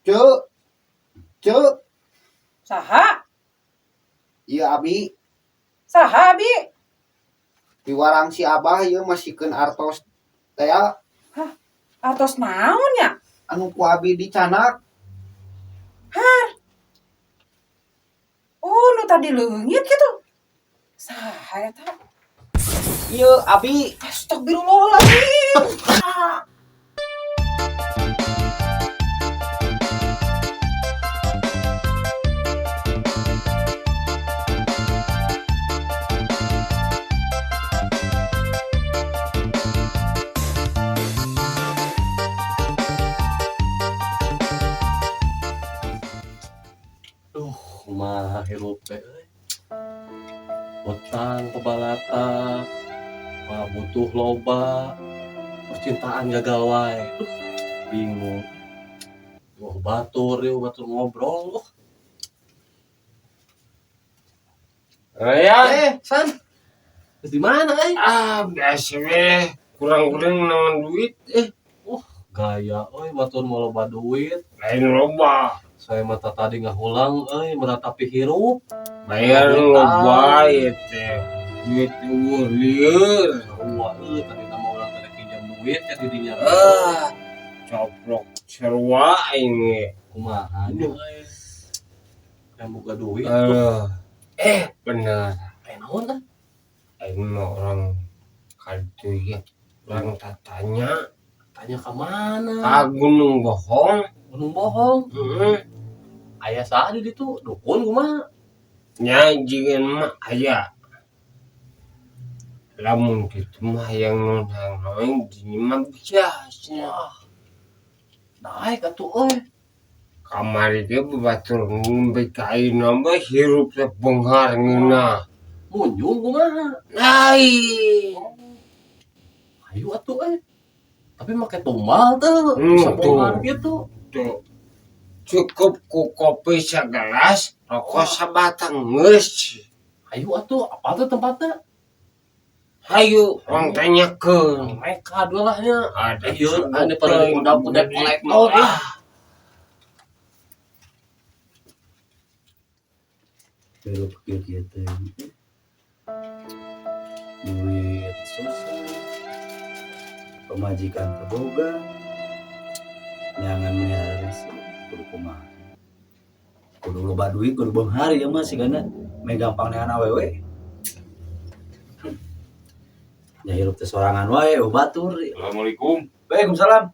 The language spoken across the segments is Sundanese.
Ceu. Ceu, Saha? ieu abi. Saha abi? Piwarang si Abah ieu masihkeun artos teh. Artos naon nya? Anu ku abi dicanak. Oh, nu tadi leungit gitu. Saha eta? Ieu abi. Astagfirullahaladzim. Duh, kumaha hirup teh euy. Utang kebalata, mah butuh loba, percintaan gagal wae. Duh, bingung. Wah, batur yeuh, batur ngobrol. Ya, Eh, San. Terus di mana euy? Ah, biasa weh. Kurang-kurang naon duit eh. Gaya euy, batur mau loba duit. Lain loba. Saya mata tadi ngahulang euy, meratapi hirup. Bayar Utang. loba ieu teh. Duit eueuh lieur. Wah, euy, tadi nama urang teh pinjam duit ya di dinya. Ah, coplok sarua aing ge. Kumaha nya euy. Yang boga duit tuh. Eh, bener. Eh, naon tah? Aing mah orang kaditu ya. Urang tatanya Tanya ke mana? ka Gunung Bohong. Gunung Bohong. Heeh. Aya saha di ditu? Dukun kumaha? Nya jieun mah aya. Lamun kitu mah hayang naon hayang naon di mah biasa. Wah. Naik atuh euy. Kamari ge babatur ngombe ka ayeuna mah hirup teh beunghar ngeunah. Munjung kumaha? Lain. Ayo atuh euy. Tapi make tumbal teu, bisa Tuh. beunghar gitu. Tuh. Cukup ku kopi sagelas, rokok sabatang geus. Ayo atuh, apa tuh tempatnya? Hayu urang tanyakeun. Mereka dua lah nya. Ada Iya, ada pada kuda kuda kolektor ah. lah. Hirup kieu kieu teh. Duit susah. Pamajikan teu boga. Neangan meres kudu kumaha. Kudu loba duit, kudu beunghar ieu mah sigana meh gampang neangan awewe. Ya hirup teh sorangan wae euweuh batur. Assalamualaikum. Waalaikumsalam.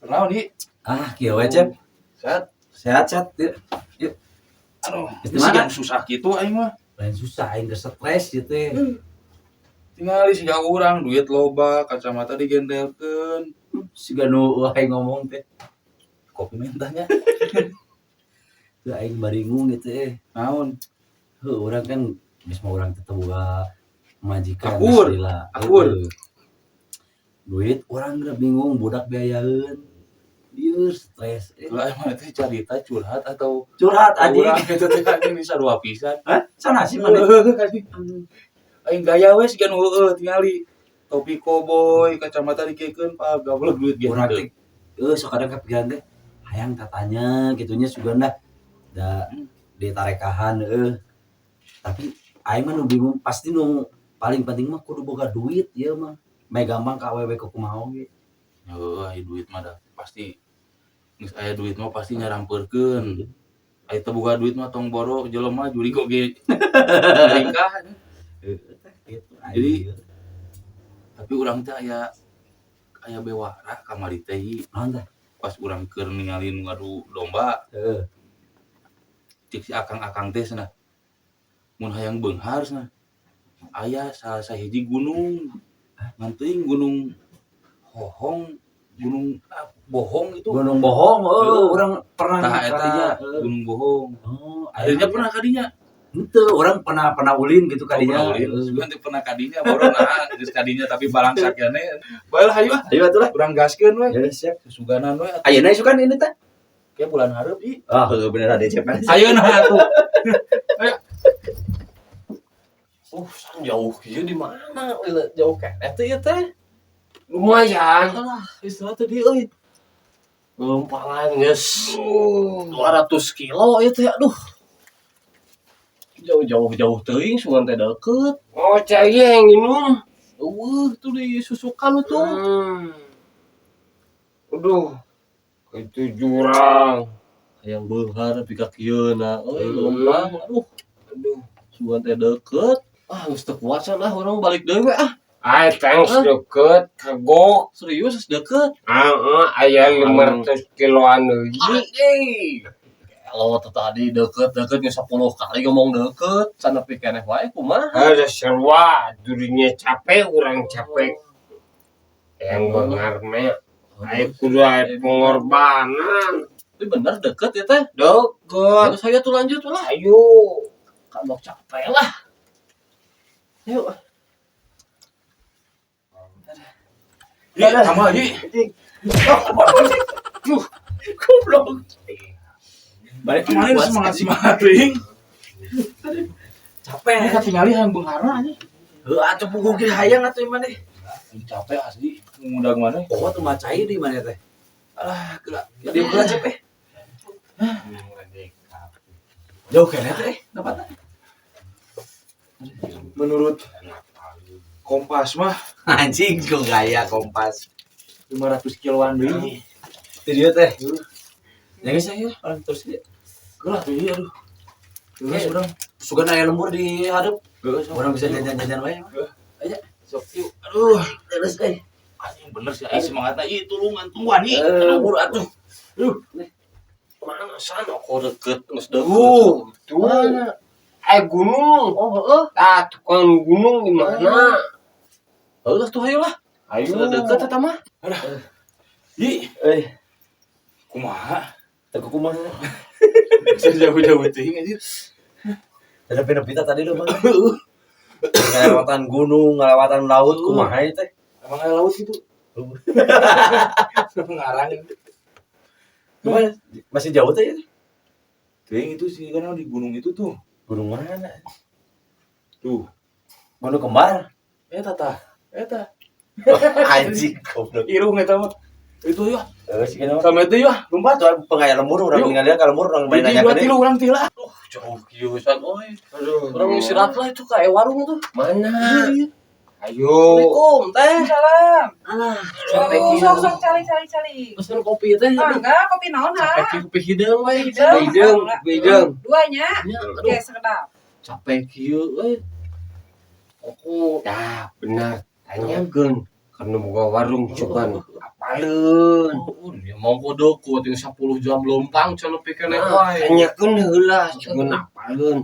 Kenal nih. Ah, kieu we Cep. Sehat. Sehat, sehat. Yuk. Yuk. Aduh, Geus di mana? ini susah gitu aing mah. Lain susah aing geus stres ieu teh. Tingali siga urang duit loba, kacamata digendelkeun. Siga nu aing ngomong teh. Kopi mentahnya. Teu aing baringung gitu eh. Naon? Heuh, urang kan geus mah urang teh teu boga majikan Akur, geus lila. akur. Heueuh. Duit urang geus bingung budak biayaeun. Lieur stres eh. Lah emang teh carita curhat atau Curhat anjing. urang kitu teh anjing bisa dua pisan. Hah? Sana sih mana? Heueuh, anjing. Aing gaya we siga nu heueuh tingali. Topi koboi, kacamata dikekeun, pak gablek duit ge Urang henteu. teh eueuh sok kadang kepikiran teh hayang tatanya gitunya sugan dah. Da ditarekahan heueuh. Tapi aing mah nu bingung pasti nu paling penting mah kudu boga duit ieu mah. Meh gampang ka awewe ku kumaha oge. Heueuh, aya duit mah dah pasti geus aya duit mah pasti nyarampeurkeun. Aya teu boga duit mah tong boro jelema juri oge ringkah. Heueuh teh kitu. Jadi, tapi urang teh aya aya bewara kamari teh ieu. Naon teh? Pas urang keur ningali nu ngadu domba, Heeh. cek si akang-akang teh cenah. Mun hayang beunghar cenah. Aya salah sahiji gunung. Ngan teuing gunung Hohong, gunung ah, Bohong itu. Gunung Bohong, heueuh Heueuh. urang pernah Tah eta kadinya, heueuh. Gunung Bohong. Oh, Akhirnya pernah kadinya. Henteu, urang pernah pernah ulin gitu Oh, kadinya. pernah ulin. Heueuh. Sugan teh pernah kadinya baru nah geus kadinya tapi balangsak keneh. Bae lah hayu ah. Ayo atuh lah. Urang gaskeun we. Ya siap. Susuganan we atuh. Ayeuna isukan ini teh. Kayak bulan hareup ih. Ah, heueuh bener ada cep. Ayeuna atuh. San jauh kieu di mana? Jauh keneh teh ieu teh. Lumayan. Alah, istirahat teh di euy. Lumpangan geus 200 kilo itu ya, aduh. Jauh-jauh jauh teuing sugan teh deket. Oh, cai yang minum. Eueuh tuh di susukan tuh. Aduh. Itu jurang. Hayang beunghar nepi ka kieu na euy leumpang aduh. Aduh. Sugan teh deket. Ah, geus teu kuat lah urang balik deui we ah. Ay, thanks Hah? Deket, kagok. Serius geus deket. Ah, aya 500 kiloan deui. Anjing. Kalau tuh tadi deket-deket geus 10 kali ngomong deket, can nepi keneh wae kumaha. Ada sarua, durinya capek, urang capek. Yang beunghar mah aya kudu aya pengorbanan. Tapi bener deket ya teh. Deket. Terus saya tuh lanjut lah. Ayo. Kan mau capek lah. Yuk. Ih, tambah lagi. Goblok. Balik Kemarin semangat semangat teuing. Capek. Ini katingali hayang beungharna anjing. Heuh atuh punggung ge hayang atuh maneh. Capek asli ngudag mana. Pokoknya tuh macai di mana teh? Alah, gerak. Di bulan cepet. Jauh kayaknya teh dapatnya. Menurut Kompas mah Anjing kok gaya kompas. 500 kiloan deui. Itu dia teh. Ya guys ya, orang terus dia. Gerak tuh iya aduh. Terus Eh. urang. Sugan aya lembur di hadap. Geus. Orang bisa jajan-jajan wae. Aja. Sok yuk. Aduh. Terus eh. Anjing bener sih aing semangatna ieu tulungan tungguan ieu. Eh, lembur atuh. Mana sana kok deket geus deket. Tuh, tuh. Mana? Eh gunung. Oh, heeh. Ah, tukang gunung di mana? Heuh tuh hayu lah. Ayo. Sudah deket eta mah. Ih, Eh, kumaha? teu kumaha. Bisa jauh-jauh teuing anjir. Ada nepi tadi lu mah. Ngelewatan gunung, ngelewatan laut kumaha ieu teh? Emang aya laut gitu? Ngarang. Kumaha? Masih jauh teh ya? Teuing itu sih kan di gunung itu tuh. Gunung mana? Tuh. Gunung kembar. Eta tah. Eta. Anjing goblok. Irung eta mah. Itu ya. Terus gini mah. Sama itu ya, lompat. Tuh pengaya lembur urang Yuk. ningali ka lembur urang bari Jadi nanya dua tilu urang tila. Jauh kieu san euy. Aduh. Urang istirahat lah itu ka warung tuh. Mana? Iya. Ayo. Assalamualaikum teh. Salam. Alah, capek Oh, kieu. sok sok cali cali cali. Pesen kopi teh. Ah, Aduh, enggak, kopi naon ha? capek kieu kopi hideung we. Hideung. Hidung, hidung. Duanya. Ya, aduh, Oke, sekedap. capek kieu euy. Aku Dah, benar. Tanyakeun karena buka warung cuman apaleun. Oh, ya mau kode kuat yang 10 jam lempang can nepi keneh wae. Tanyakeun heula cuman apaleun.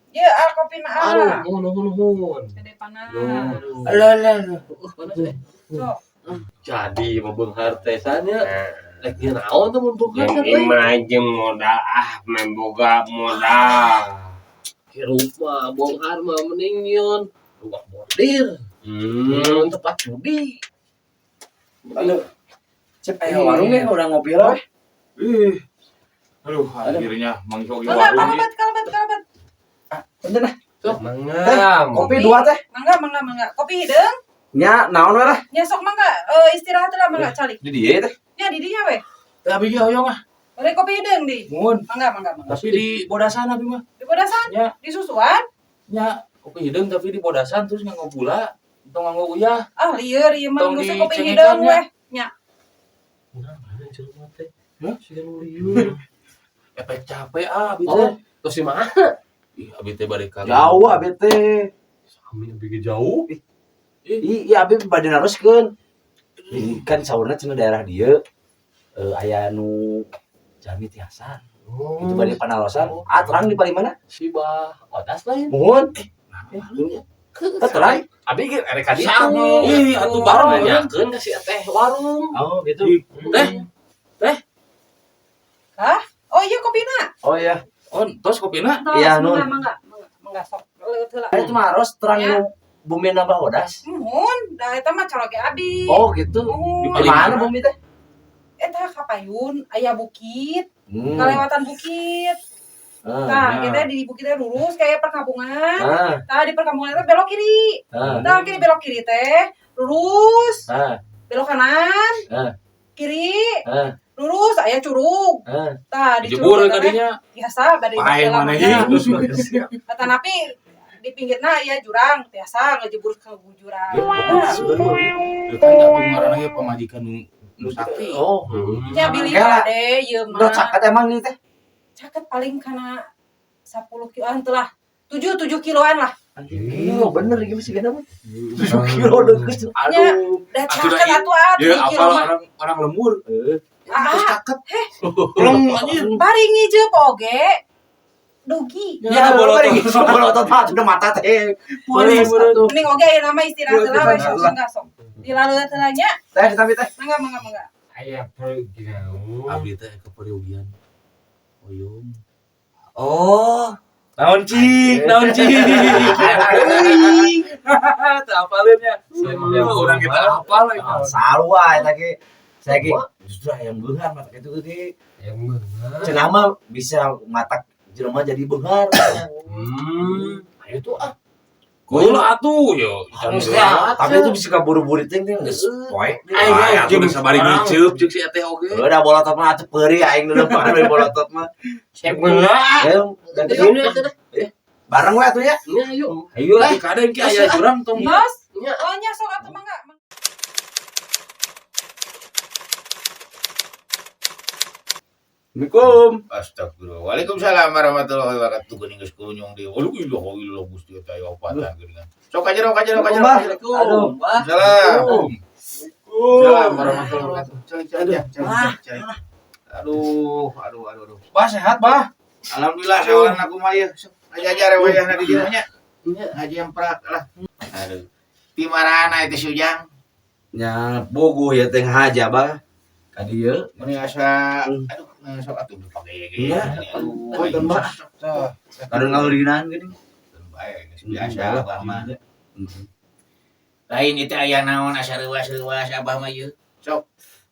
Iya, ah kopi na Aduh, ah. nuhun nuhun nuhun. Gede panas. Aduh. Alah alah. alah. Panas eh. Sok. Jadi mah beunghar teh nya Nah, rek naon teh mun beunghar yang kan euy. imah jeung modal ah main boga modal. Hirup mah beunghar mah mending nyieun rumah bordir. Tempat judi. Aduh. Cep aya warung ge urang ngopi lah. Ih. Aduh, akhirnya Mang Yogi Mangga, warung ieu. kalabat, kalabat, kalabat. Punten ah. Mangga. Kopi dua teh. Mangga, mangga, mangga. Kopi hideung. Nya naon we lah? Nya sok mangga istirahat lah mangga calik. Di dieu teh. Nya di dinya we. Teh abi ge hoyong ah. Bari kopi hideung di. Muhun. Mangga, mangga, mangga. Tapi di bodasan abi mah. Di bodasan, Nya, di susuan. nya kopi hideung tapi di bodasan terus nganggo gula, tong nganggo uyah. Ah, lieur ieu mah Tong geus kopi dicengekan hideung nya. we. Nya. Nah, mana jelema teh? Hah? Siga nu lieur. Efek capek ah abi Oh, teh. terus di mana? Ih, abi teh bari ka. Jauh abi teh. Sami abi ge jauh. Ih, iya abi bade naroskeun. Ih, kan saurna cenah daerah dieu aya nu jalmi tiasa. Itu bade panarosan. Ah, terang di paling mana? Si Bah Odas lain. Muhun. Eh, terang. Abi ge erek ka ditu. Sama. Ih, atuh bareng Nanyakeun ka si teh warung. Oh, gitu. Teh, Hah? Oh iya kopina. Oh iya. Oh, tos kopina. Tos, Iya, mangga, Nun. mangga, mangga, mangga sok. Leueut heula. Itu mah aros terang Ya. nu bumi nambah odas. Muhun, da eta mah caloge abi. Oh, gitu. Muhun. Di mana bumi teh? Eta kapayun aya bukit, Hmm. kalewatan bukit. Ah. Nah, ya. kita di bukitnya lurus kayak perkampungan. Ah, Nah, di perkampungan itu belok kiri. ah, Nah, kiri belok kiri teh, lurus, ah, belok kanan, Ah. kiri, ah. Lurus aya curug. Heeh. Tah di Dijebur curug eta teh kadinya. tiasa bade Paeh bade mana lamanya. ieu. Tetapi di pinggirna aya jurang tiasa ngejebur ke jurang. Ieu kan atuh ngaranna ge pamajikan nu sakti. Oh. Nya bilih Kela. kade ieu Udah mah. caket emang nih teh. Caket paling kana 10 kiloan teh lah. 7 7 kiloan lah. Anjing, bener iki mesti gana mah. 7 kilo deukeuh. Aduh. Da Atuh caket da atuh ah Ya 7 kilo apal mah. orang lembur. Heeh. Ah, Plong anjir. bari ngijeup oge dugi. Ya, bolotot. bolotot mah sudah mata teh. Boleh, atuh. Mending oge ayeuna mah istirahat heula we sok Lah. mangga sok. Dilaleueut heula nya. Teh tapi teh. Mangga mangga mangga. Aya program. Abdi teh keperyogian. Oyong. Oh. Naon cik, naon cik. Teu apaleun nya. Urang kita apal we. Sarua eta ge. Saya ge justru hayang beunghar mata kitu ge. Yang beunghar. Cenah mah bisa matak jelema jadi beunghar. Ayo tuh ah. Kulo atuh yo. Harus Ya, tapi itu bisa kaburu-buru teh teh geus poek. Ayo atuh geus sabari ngiceup ceuk si eteh oge. Udah bolotot mah atuh peuri aing leuleupang we bolotot mah. Siap geura. Ayo, dan Ini atuh dah. bareng we atuh ya. Nya ayo. Ayo lah. Tapi kadang ki aya jurang tong. Bos, Nya. oh nya sok atuh mangga. Assalamualaikum. Astagfirullah. Waalaikumsalam warahmatullahi wabarakatuh. Geuning geus kunyung deui. Aduh, ilah ilah Gusti eta aya opatan geuningan. Sok aja rok aja rok aja. Bah. Aduh. Aduh. Salam. Salam warahmatullahi wabarakatuh. Cari cari cari cari. Aduh, aduh, aduh, aduh. Bah sehat, Bah. Alhamdulillah sawaran aku mah ieu. Sok ngajajar wayahna di dieu nya. Ngaji yang prak lah. Aduh. Ti marana itu si Ujang? Nya bogo ya teh haja bah. Ka dieu. Meni asa aduh sok atuh pake ge. Iya. Aduh. Punten, Bah. Tah. Kadang ngalurinan geuning. Bae geus biasa abah mah. Heeh. Lain itu aya naon asa reuas-reuas abah mah ieu. Sok.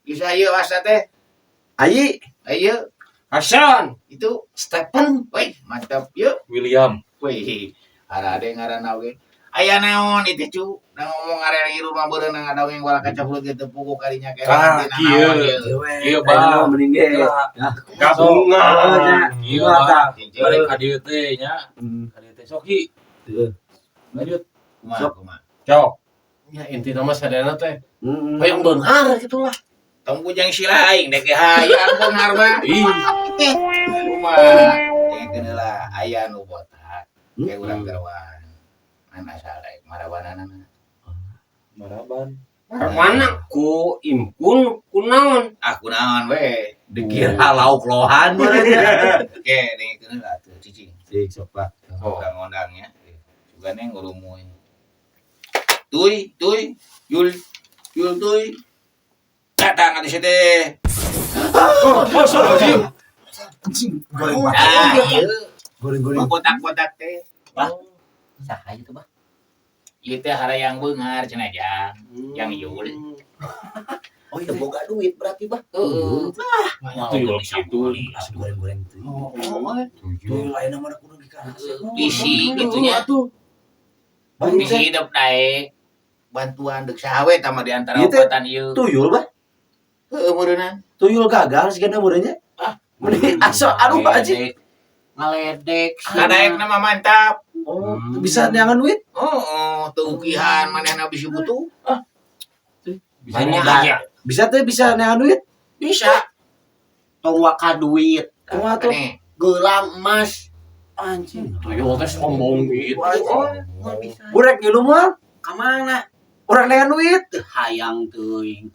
Bisa ieu asa teh. Ayi, Ayo Hasan. itu Stephen. wih mantap yuk. William. Wih, arade ngaranna oge. Aya naon itu cu? Nah ngomong area di rumah beureun ngadongeng wala kacapluk gitu pugu kadinya ke Ah, kieu. Ieu Ieu, Bah. mending ge. Gabungan. Ieu Bah. Cincin. Balik ka dieu teh nya. Hmm. Ka dieu teh sok ki. Heeh. Lanjut. Kumaha Sok. kumaha. Cok. Ya intina mah sadayana teh. Heeh. Hayang beunghar kitu lah. Tong bujang sila aing dek hayang beunghar mah. Ih, Kumaha? Dengekeun heula aya nu botak. Kayak urang gerwan. An asal daek marabanana. maraban. Mana ku impun ku naon? Ah kunaon we. Dikira lauk lohan meureun nya. Oke, dengekeun heula atuh cicing. Cik sok Pak. Oh. Kang ngondangnya. Sugane ngurumuy. Tuy, tuy, yul, yul tuy. Datang atuh teh. Anjing, goreng Ah, ieu goreng-goreng. botak-botak teh. Saha ieu teh, Bah? Ieu teh harayang beunghar cenah jang. Yang yul. Oh Teu boga duit berarti, Bah. Heeh. Itu yul kitu. Asup goreng-goreng teh. Oh, Tuh lain nama kudu dikarasep. Bisi gitunya. Atuh. Bah, Bisi hidup daek. Bantuan deuk saha we tah mah di antara Ieu teh obatan ieu. Tuyul bah. Heueuh meureunna. Tuyul gagal sigana meureun nya. Mending asa aduh Pak Haji. Ngaledek. Kadaek nama mantap. Oh, bisa neangan duit. Oh, teu ukihan manehna bisi butuh. Bisa Banyak Nah. aja. Bisa teh bisa neangan duit. Bisa. Tong waka duit. Kumaha tuh? Nih, Gelang emas. Anjing. Tuyul teh sombong gitu. Oh, moal bisa. Urek ngilu moal. Ka mana? Urang neangan duit. Teu hayang teuing.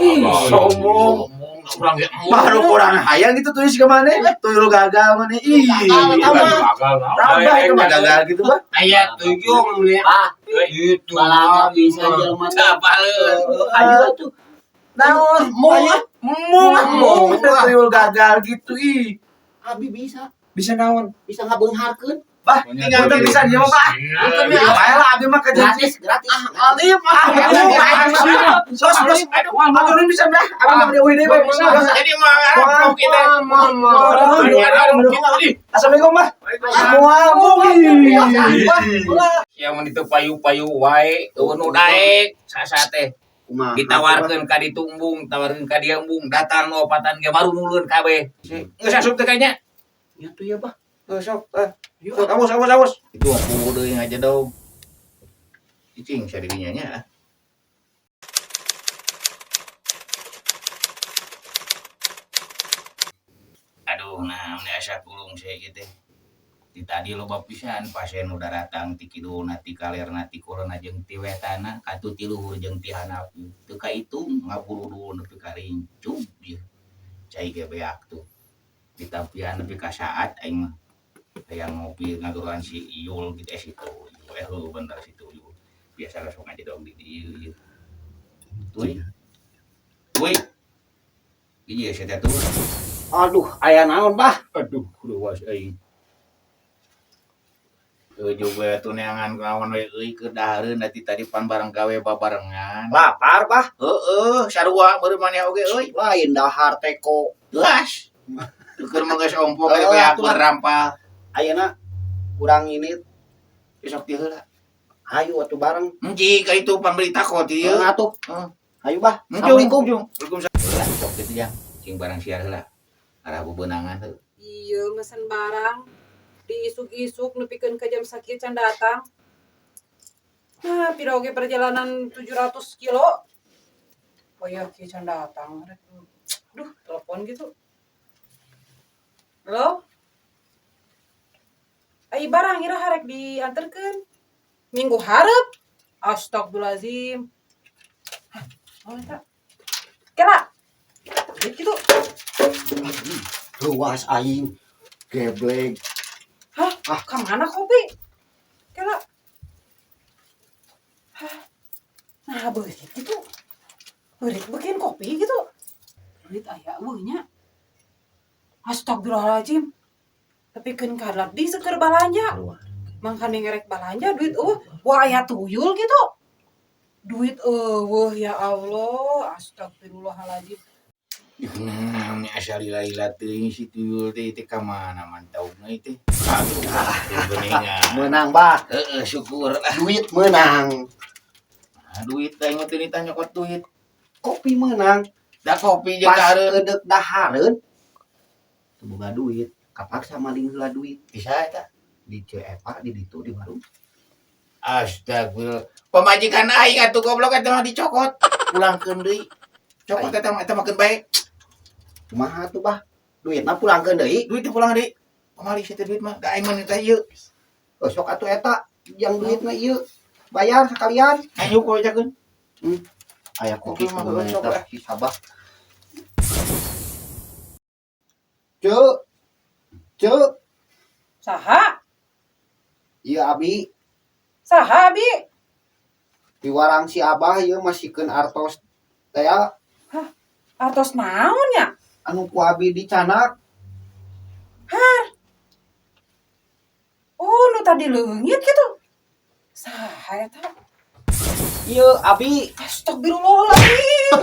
Ih, sombong. ngomong urang ge Baru kurang hayang gitu tuyul siga maneh. Tuyul gagal maneh. Ih. Gagal, eta mah. Gagal naon. Rabah itu mah gagal gitu bah. Aya tuyul meni. Bah, Itu. balanga bisa jelema teh. Apaleun. Ayo atuh. Naon? Moal. Mung, mung, tuyul gagal gitu ih. Abi bisa. Bisa naon? Bisa ngabeungharkeun. Bah, tinggal udah bisa dia mah, Pak. Bae lah abi mah kerja. Gratis, gratis. Alim, ah, Sos, sos. Aduh, aduh, bisa dah. Abi mah udah deui, Pak. Jadi mah ngarep kita. Assalamualaikum, Bah. Moal mung. Yang mun itu payu-payu wae, eueuh nu daek sasa teh. Kumaha? Ditawarkeun ka ditu embung, tawarkeun ka dieu embung, datang nu opatan ge baru mulun kabeh. Geus asup teh kayaknya. Ya tuh ya, Bah. Geus sok. Sok awas awas awas. Itu aku deui ngajedog. Cicing sia dirinya nya. Aduh, nah, ini asa kulung saya gitu. Di tadi loba pisan pasien udah datang ti kidulna ti kalerna ti kulonna jeung ti wetana katu ti luhur jeung ti handap. Teu kaitung ngaburudul nepi ka rincub ieu. Cai ge beak tuh. Ditampian nepi ka saat aing mah. Hayang ngopi ngageroan si Iyul gitu si Tuyul. Heuh bener si Tuyul. Biasa langsung aja dong di dieu ieu. Tuy. Tuy. Iya, saya tuh. Aduh, aya naon, Bah? Aduh, luas aing. Juga tuh neangan kawan we euy keur dahareun da ti tadi pan bareng gawe babarengan. Lapar, Bah. Heeh, sarua meureun maneh oge euy. Lain dahar teko. Geus. Keur mah geus ompong Heeh, we atuh lah. rampal. Ayeuna kurang ini Besok ti heula. Ayo atuh bareng. Enji ka itu pambeli takot ieu. Heeh atuh. Heeh. Ayo, Bah. Enjung, Assalamualaikum. enjung. Waalaikumsalam. Heula sok kitu jang. Cing barang siar heula. Arah bebenangan heuh. Iya, mesen barang. Diisuk-isuk nepikeun ka jam sakieu can datang. Nah, pira oge perjalanan 700 kilo. Oh iya, kieu can datang. Aduh, telepon gitu. Halo? Ai barang ira harek dianterkeun. Minggu hareup. Astagfirullahalazim. Hah, oh eta. Kela. Duit gitu. Luas aing. Geblek. Hah? Ah. Ka mana kopi? Kela. Hah? Nah, beurit gitu. Beurit bikin kopi gitu. Duit aya eueuh nya. Astagfirullahalazim. Tapi keun kalat di seker balanja. Mangkane ngerek balanja duit eueuh, wah aya tuyul gitu. Duit eueuh ya Allah, astagfirullahalazim. Nah, ini asa lila-lila teuing si tuyul teh teh ka mana mantaugna teh. Aduh, geuningan. Menang, Bah. Heeh, syukur lah. Duit menang. Nah, duit teh mah teu ditanya nyokot duit. Kopi menang. Da kopi jeung Pas dahareun. kedek dahareun teu boga duit. Kapaksa maling heula duit. Bisa eta. Di CFA di ditu di warung. Astagfirullah. Pamajikan aing atuh goblok eta mah dicokot. Pulangkeun deui. Cokot eta mah eta mah keun bae. Kumaha tuh, Bah? Duitna pulangkeun deui. Duit teh pulang deui. Pamali sia teh duit mah. Da aing mah teh ieu. Oh, sok atuh eta yang duitna ieu. Bayar sekalian. Ayo kok jakeun. Aya kopi Kopi mah kudu sok eta ah. si Sabah. Ceu. Ceu, Saha? ieu abi Saha abi? piwarang si Abah ieu masihkeun artos teh Artos naon nya? Anu ku abi dicanak. Oh, nu tadi leungit gitu. Saha eta? Ieu abi. Astagfirullahaladzim.